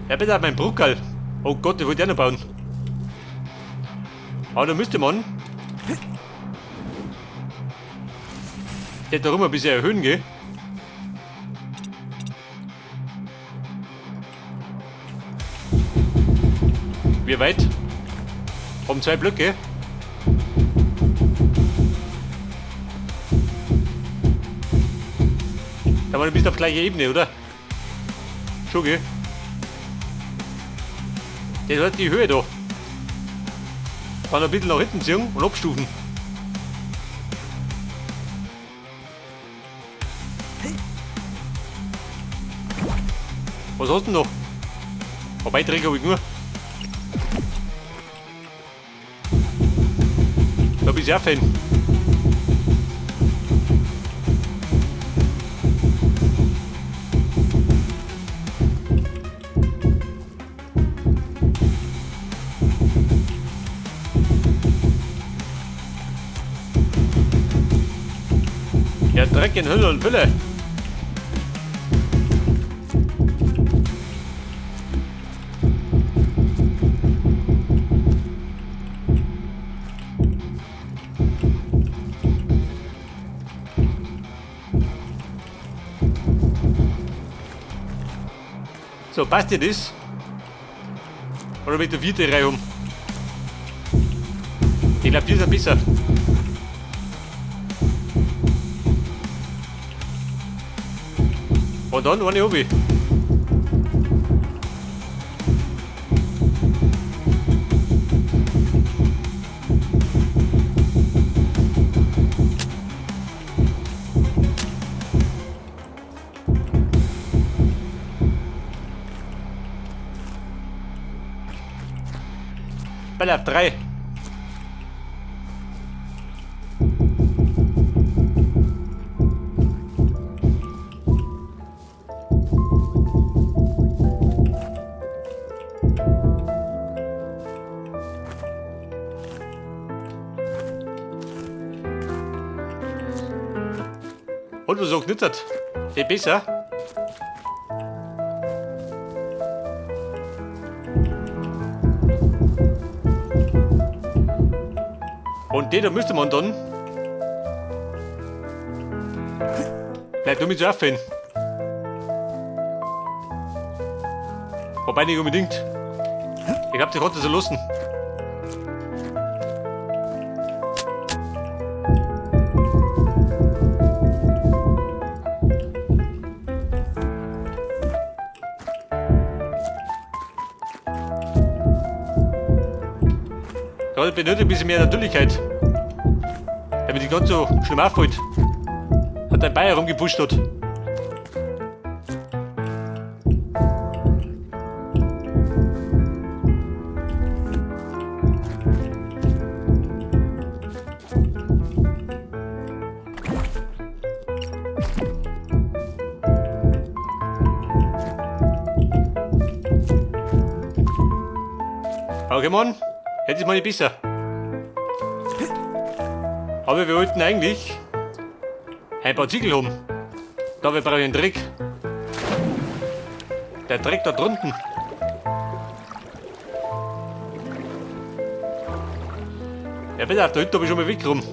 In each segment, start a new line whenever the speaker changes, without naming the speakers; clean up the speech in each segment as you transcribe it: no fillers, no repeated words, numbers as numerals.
Ja, bitte auf mein Bruckerl. Oh Gott, ich wollte ja noch bauen. Aber da müsste man das da rum ein bisschen erhöhen, gell? Wie weit? Haben 2 Blöcke. Da war du bist auf gleicher Ebene, oder? Schon, gell? Das hat die Höhe da. Dann ein bisschen nach hinten ziehen und abstufen. Was hast du denn noch? Ein Beiträge hab ich nur. Da bist du auch Fan. Ja, Dreck in Hülle und Fülle. So, passt dir das? Oder mit der vierten Reihe um? Ich glaub, die sind besser. Und dann eine hab ich. Ball auf 3. Und was auch nützert. Der besser. Und den da müsste man dann vielleicht nur mit so aufhören. Wobei nicht unbedingt. Ich glaub, die konnte so lassen. Da benötigt ein bisschen mehr Natürlichkeit. Damit die ganz so schlimm auffällt. Hat ein Bayer rumgepusht hat. Okay, Mann, hätte ich mal nicht besser. Aber wir wollten eigentlich ein paar Ziegel haben. Da wir brauchen einen Dreck. Der Dreck da drunten. Ja, bitte, auf der Hütte hab ich schon mal weg rum.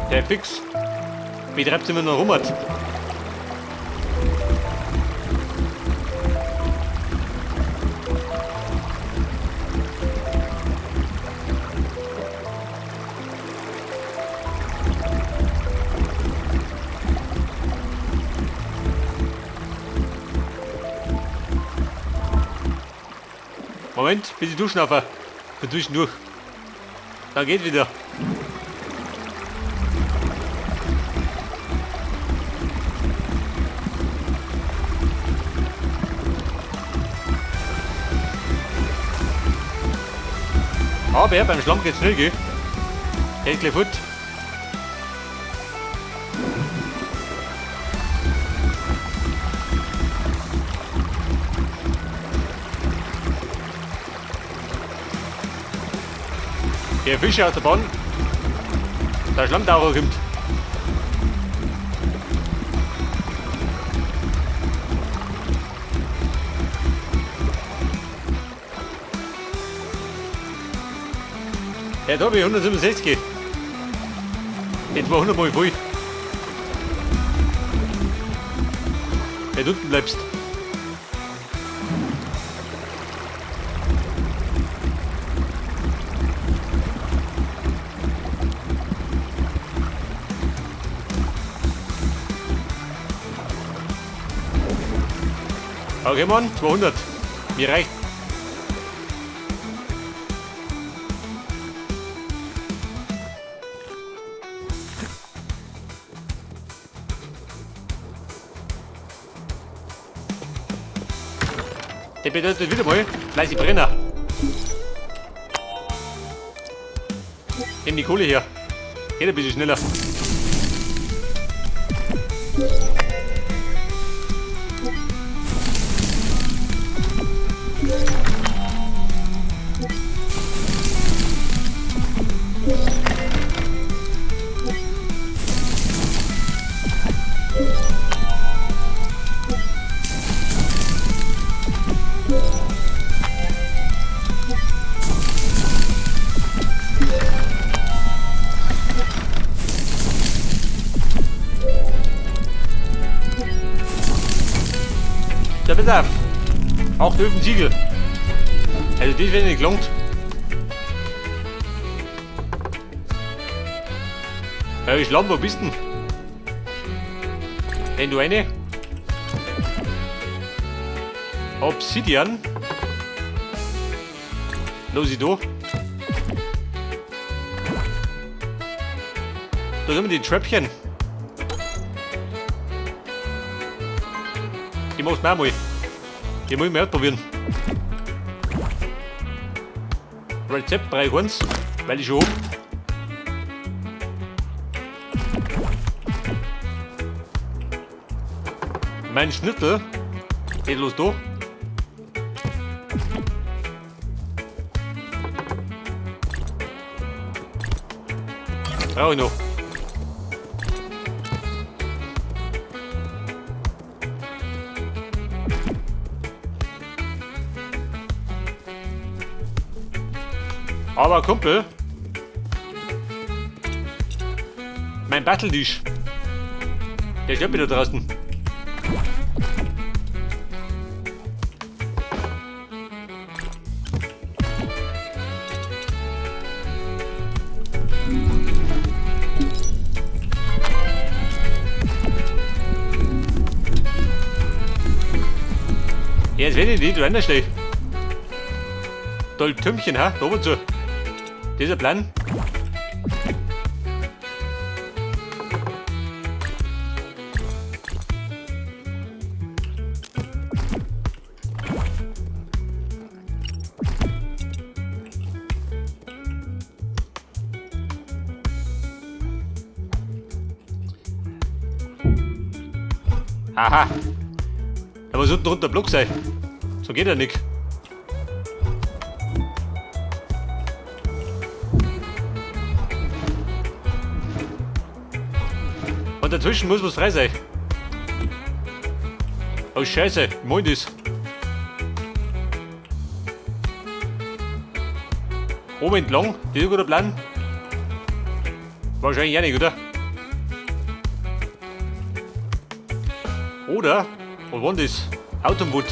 Der fix. Wie treibt immer noch rum hat. Moment, bitte duschen auf. Wir duschen durch. Dann geht wieder. Aber beim Schlamm geht's schnell, gell? Geht gleich fort. Der Fische aus der Bahn. Der Schlammtaucher kommt. Ja, da hab ich 167. Die 200 mal voll. Wenn du unten bleibst. Okay, Mann, 200. Mir reicht. Der bedeutet wieder mal fleißig Brenner. Nimm die Kohle her. Geht ein bisschen schneller. Ja, pass auf. 8 Öfen Ziegel. Also das wäre nicht gelangt. Ja, Schlamm, wo bist denn? Wenn du eine? Obsidian. Los, ich da. Da sind wir die Treppchen. Die machst du auch mal. Die muss ich mal ausprobieren. Rezept brauche ich eins, weil ich schon hab. Mein Schnittel geht los da. Brauche ich noch. Aber Kumpel, mein Battletisch, der steht wieder draußen. Ja, jetzt werde ich nicht woanders stehen. Toll Türmchen, ha? Da oben zu. Dieser Plan. Aha. Da muss unten drunter Block sein. So geht er nicht. Und dazwischen muss was frei sein. Oh Scheiße, ich mein das. Oben entlang, das ist ein guter Plan. Wahrscheinlich auch nicht, oder? Oder, wo war denn das? Autumnwood.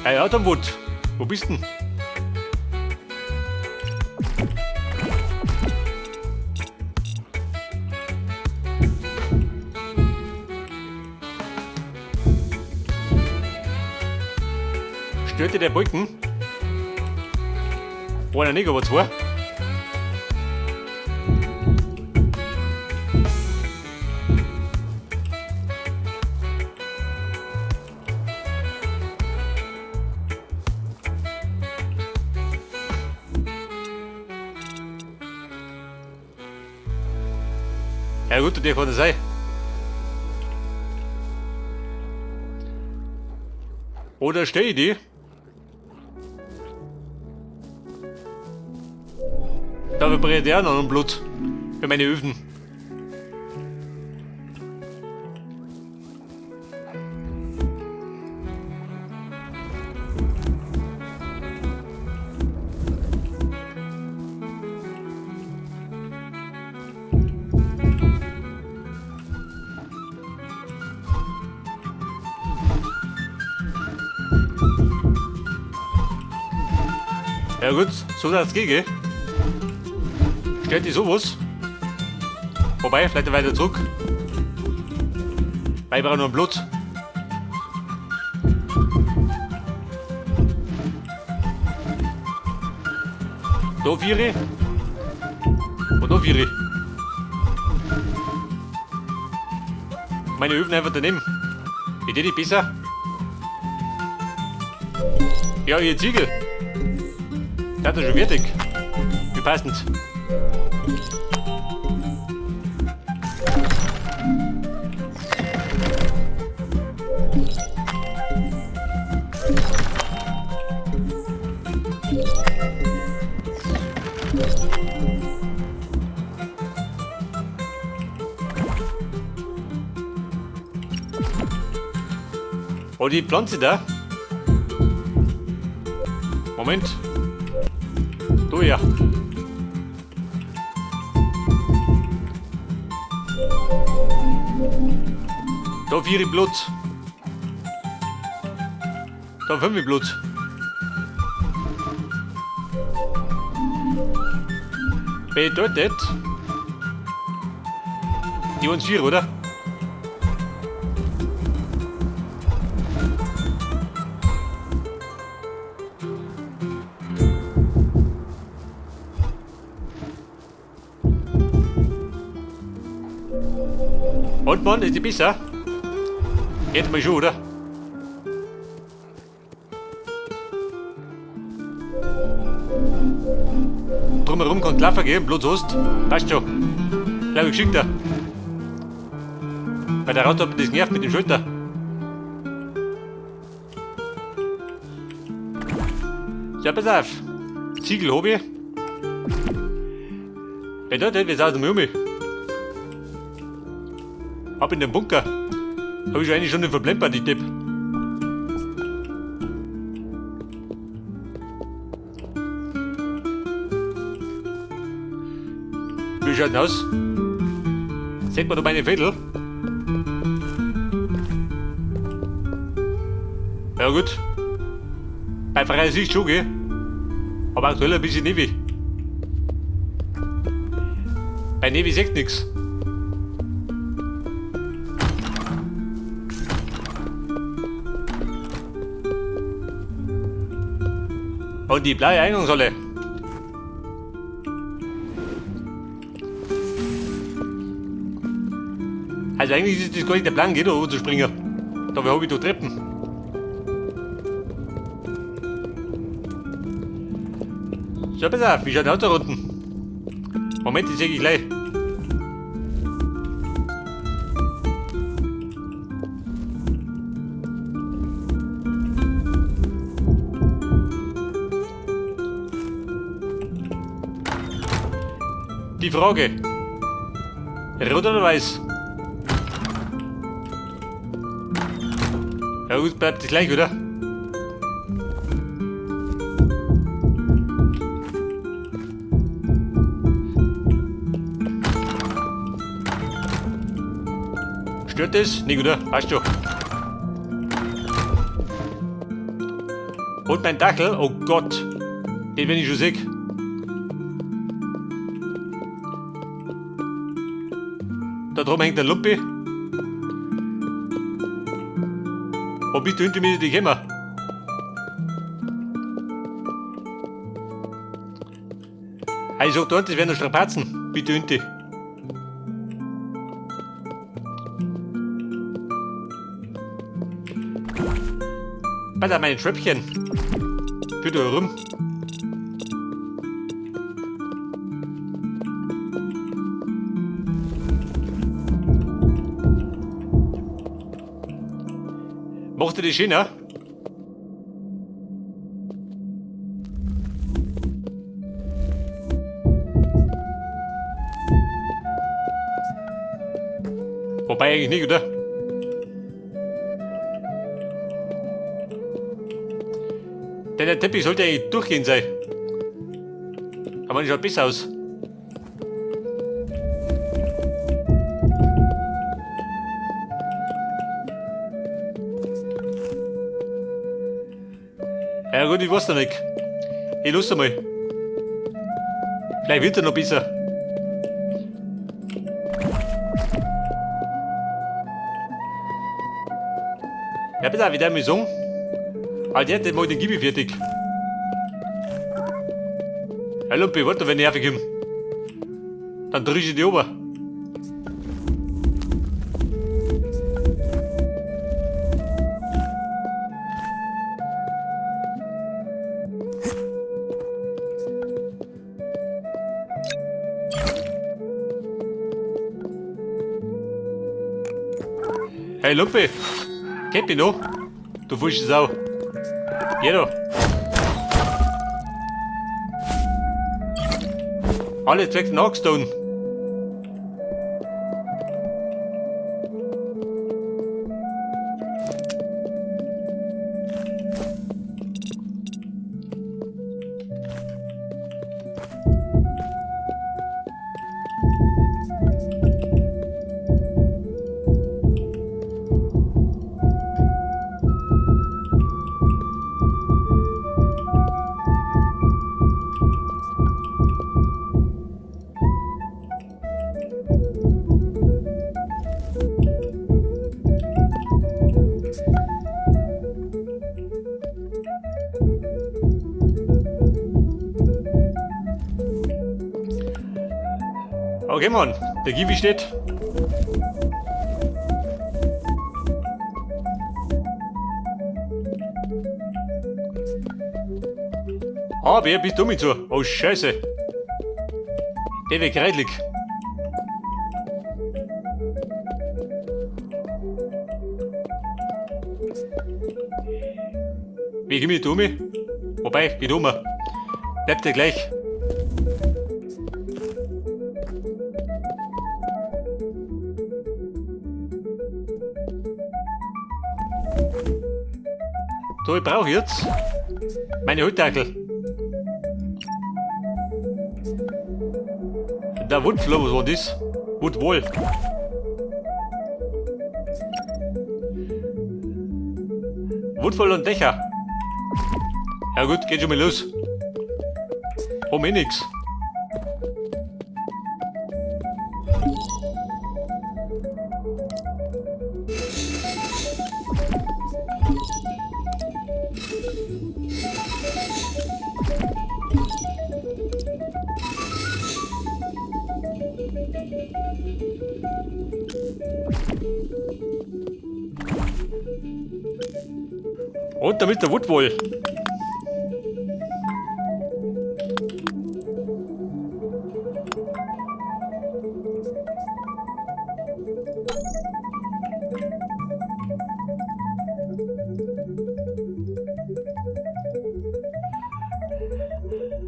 Hey Autumnwood, wo bist denn? Stört dir der Balken? Einer nicht, aber zwei. Ja gut, der kann das sein. Oder stehe ich die? Da vibriert ja noch ein Blut für meine Öfen. Ja gut, so dass es geht, gell? Stellt die sowas? Wobei, vielleicht weiter zurück. Weil ich brauche nur Blut. Da vier. Und da vier. Meine Öfen einfach daneben. Idee die besser? Ja, ihr Ziegel. Der hat er schon fertig. Wie passend. Oh, die Pflanze da. Moment. Du ja. Da vier Blut. Da fünf Blut. Bedeutet. Die uns vier, oder? Und Mann, ist die besser? Geht mal schon, oder? Drumherum kann Klaffer gehen, bloß hast. Passt schon. Glaube ich geschickter. Bei der Raute hat mich das nervt mit dem Schulter. So, pass auf. Ziegel hab ich. Bedeutet, wir saßen um mich. Ab in den Bunker. Hab ich eigentlich schon den verplempert, die Tipp. Wie schaut denn aus? Seht man da meine Fädel? Ja gut. Bei freier Sicht schon, gell? Aber aktuell ein bisschen Nevi. Bei Nevi sagt nix. Und die blaue Eingangshalle. Also eigentlich ist das gar nicht der Plan, geht da oben zu springen. Da habe ich doch Treppen. So, pass auf, wie schaut aus da unten? Moment, das sehe ich gleich. Die Frage. Rot oder weiß? Ja gut, bleibt das gleich, oder? Stört das? Nicht, oder? Passt schon. Und mein Dackel, oh Gott, den wenn ich schon sehe. Da drum hängt der Lumpi. Wo bist du hinter mir die gekommen? Also, da das wären noch Strapazen. Bitte hinter. Pass auf meine Tröpfchen. Für da rum. Macht dir das schöner? Wobei eigentlich nicht, oder? Denn der Teppich sollte eigentlich durchgehend sein. Aber schaut besser aus. Ja gut, ich weiß noch nicht. Ich lass einmal. Vielleicht wird er noch besser. Ja, bitte, wie der mir sagen. Alter, der macht den Gibi fertig. Ja, Lumpi, warte, wenn ich komme. Dann drück ich die oben. Hey Lumpi, kennt mich noch? Du falsche Sau. Geh doch. Alle zwecks Knockstone. Okay, Mann, der Givi steht. Ah, wer bist du mit so? Oh, Scheiße. Der wird kreidlig. Wie komm ich da um? Wobei, geht um. Bleibt ja gleich. So, ich brauche jetzt meine Holzdackel. Der Woodflow, was war das? Woodwall. Woodwall und Dächer. Ja gut, geht schon mal los. Haben eh nix. Und damit der Woodwall.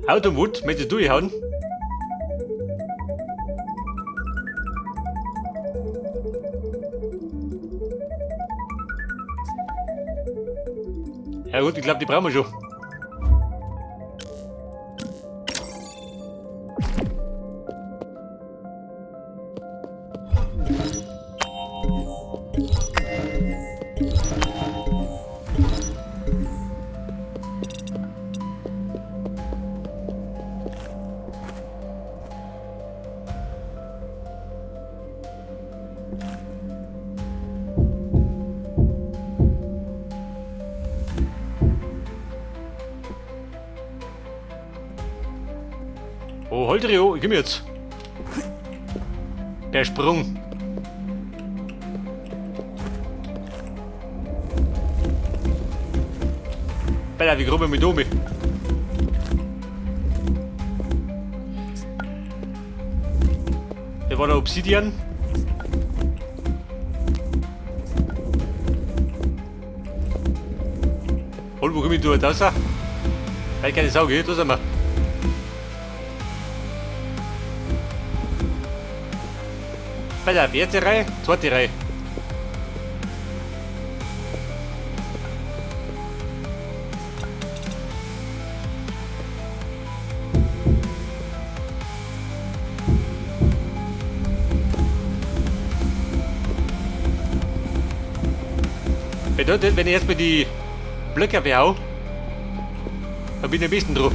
Haut und Wood möchte ich durchhauen. Ja gut, ich glaube, die brauchen wir schon. Oh, halt Rio, ich komm jetzt. Der Sprung. Bella, wie grob mit Domi. Der war der Obsidian. komme ich da jetzt raus? Weil keine Sau geht, da sind wir. Bei der erste Reihe, zweite Reihe. Bedeutet, wenn ich erstmal die Blöcke verhau, dann bin ich am besten drauf.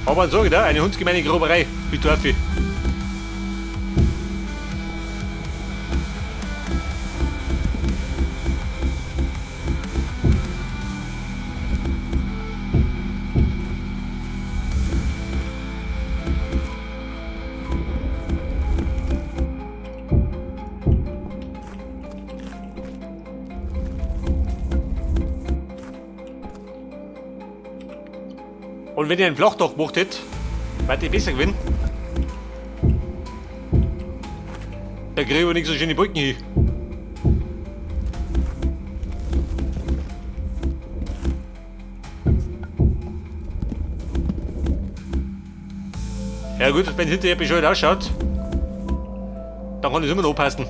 Aber sag ich da, eine hundsgemeine Groberei, wie Teufel. Und wenn ich einen Flachdach gemacht hätte, wäre ich besser gewesen. Da kriege ich aber nicht so schöne Brücken hin. Ja gut, wenn es hinterher bescheuert ausschaut, dann kann ich es immer noch anpassen.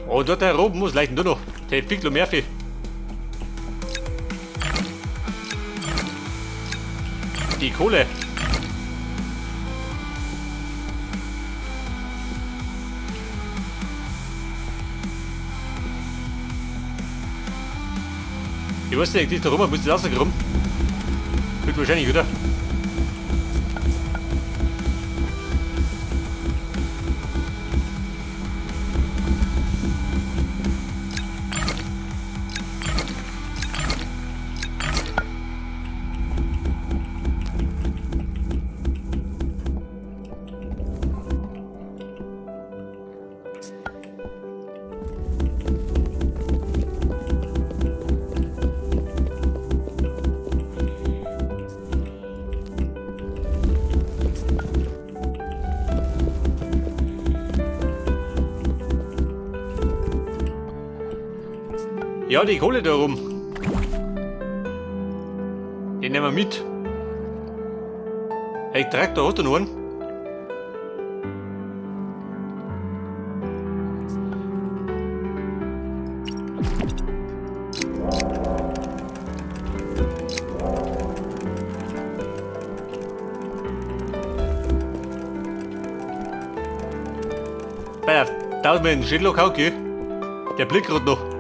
Oh, dort da oben muss leichten nur noch. Der Entwickler Murphy. Die Kohle. Ich weiß nicht, die da rum, muss das rauskommen. Wird wahrscheinlich, oder? Ja, die Kohle da rum. Den nehmen wir mit. Hey, Traktor hat er noch einen. Bei da hat mir einen Schädel okay. Der Blick gerade noch.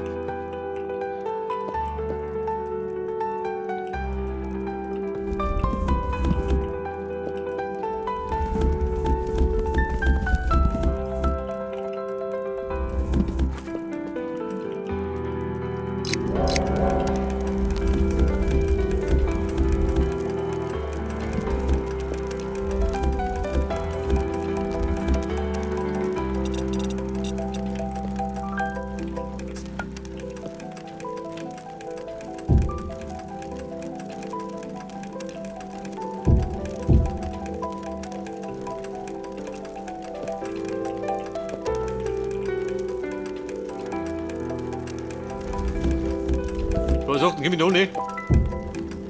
Was sagt denn, gib mir noch nicht?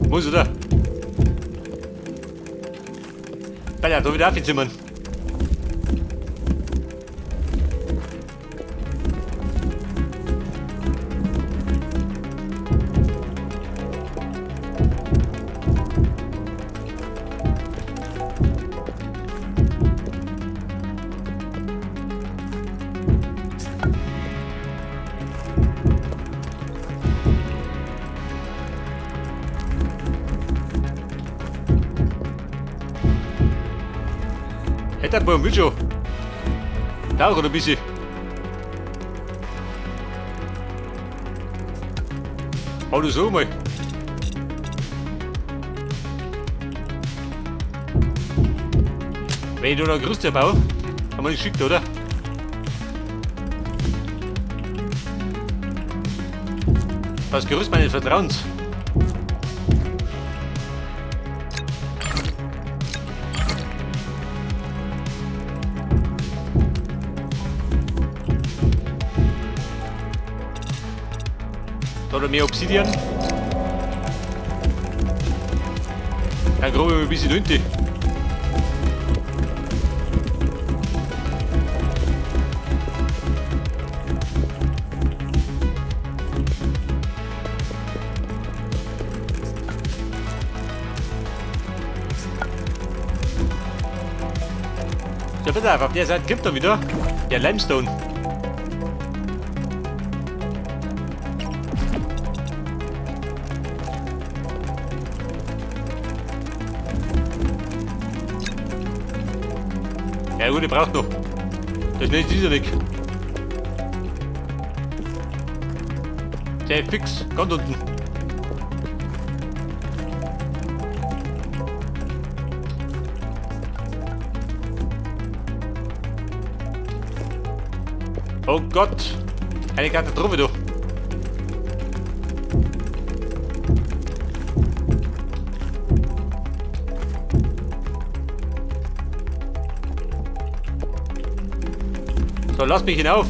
Muss oder? Ja, da wieder aufzimmern. Hätte ein paar will schon. Dauert ein bisschen. Hau du so mal. Wenn ich da noch ein Gerüst baue, haben wir nicht geschickt, oder? Das Gerüst meines Vertrauens. Da noch mehr Obsidian. Dann grabe ich mal ein bisschen runter. Ja, bitte, auf der Seite gibt er wieder der Limestone. Ja gut, ich brauche noch. Das ist dieser weg. Der fix, ganz unten. Oh Gott, eine Katastrophe, du. So, lass mich hinauf.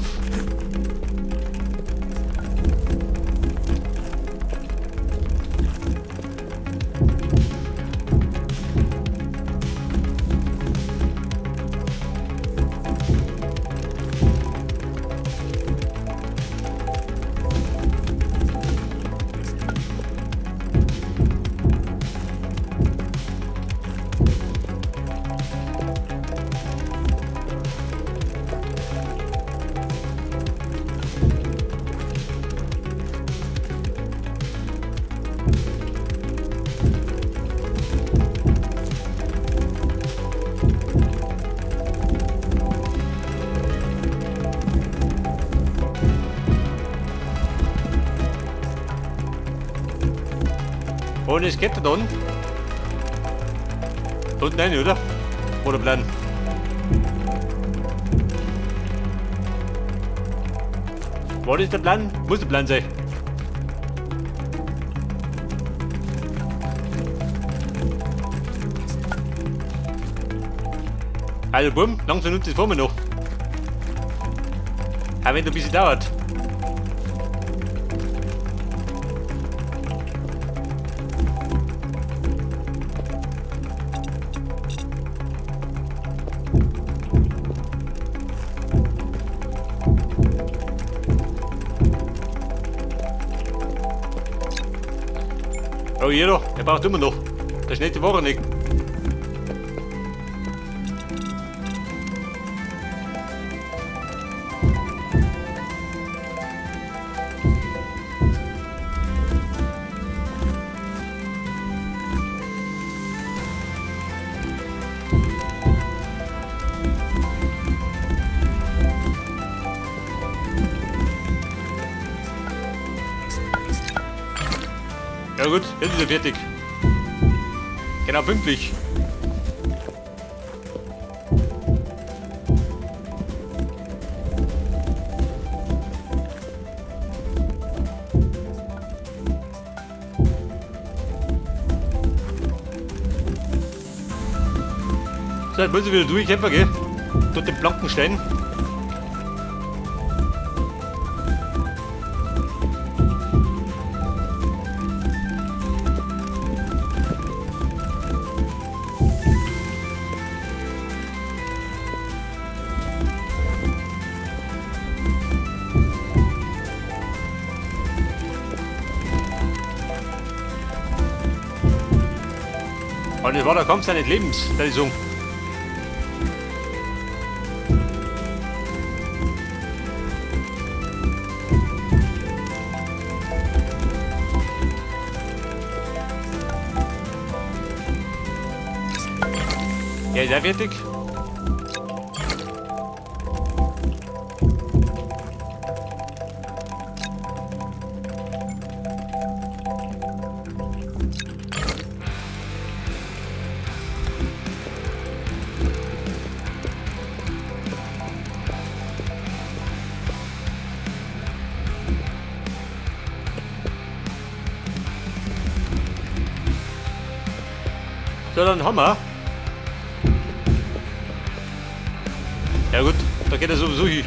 Und es geht da dann. Da unten rein, oder? Oder bleiben? War das der Plan? Muss der Plan sein. Also bumm, langsam nimmt das vor mir noch. Auch wenn das ein bisschen dauert. Oh jeder, der braucht immer noch. Das ist nicht die Woche nicht. Ja gut, jetzt ist er fertig. Genau pünktlich. So, jetzt muss ich wieder durchkämpfen, gell? Durch den blanken Stein. Und das war der Kampf seines Lebens, der Song. Ja, ist auch fertig. So, dann haben wir. Ja gut, da geht er sowieso hin.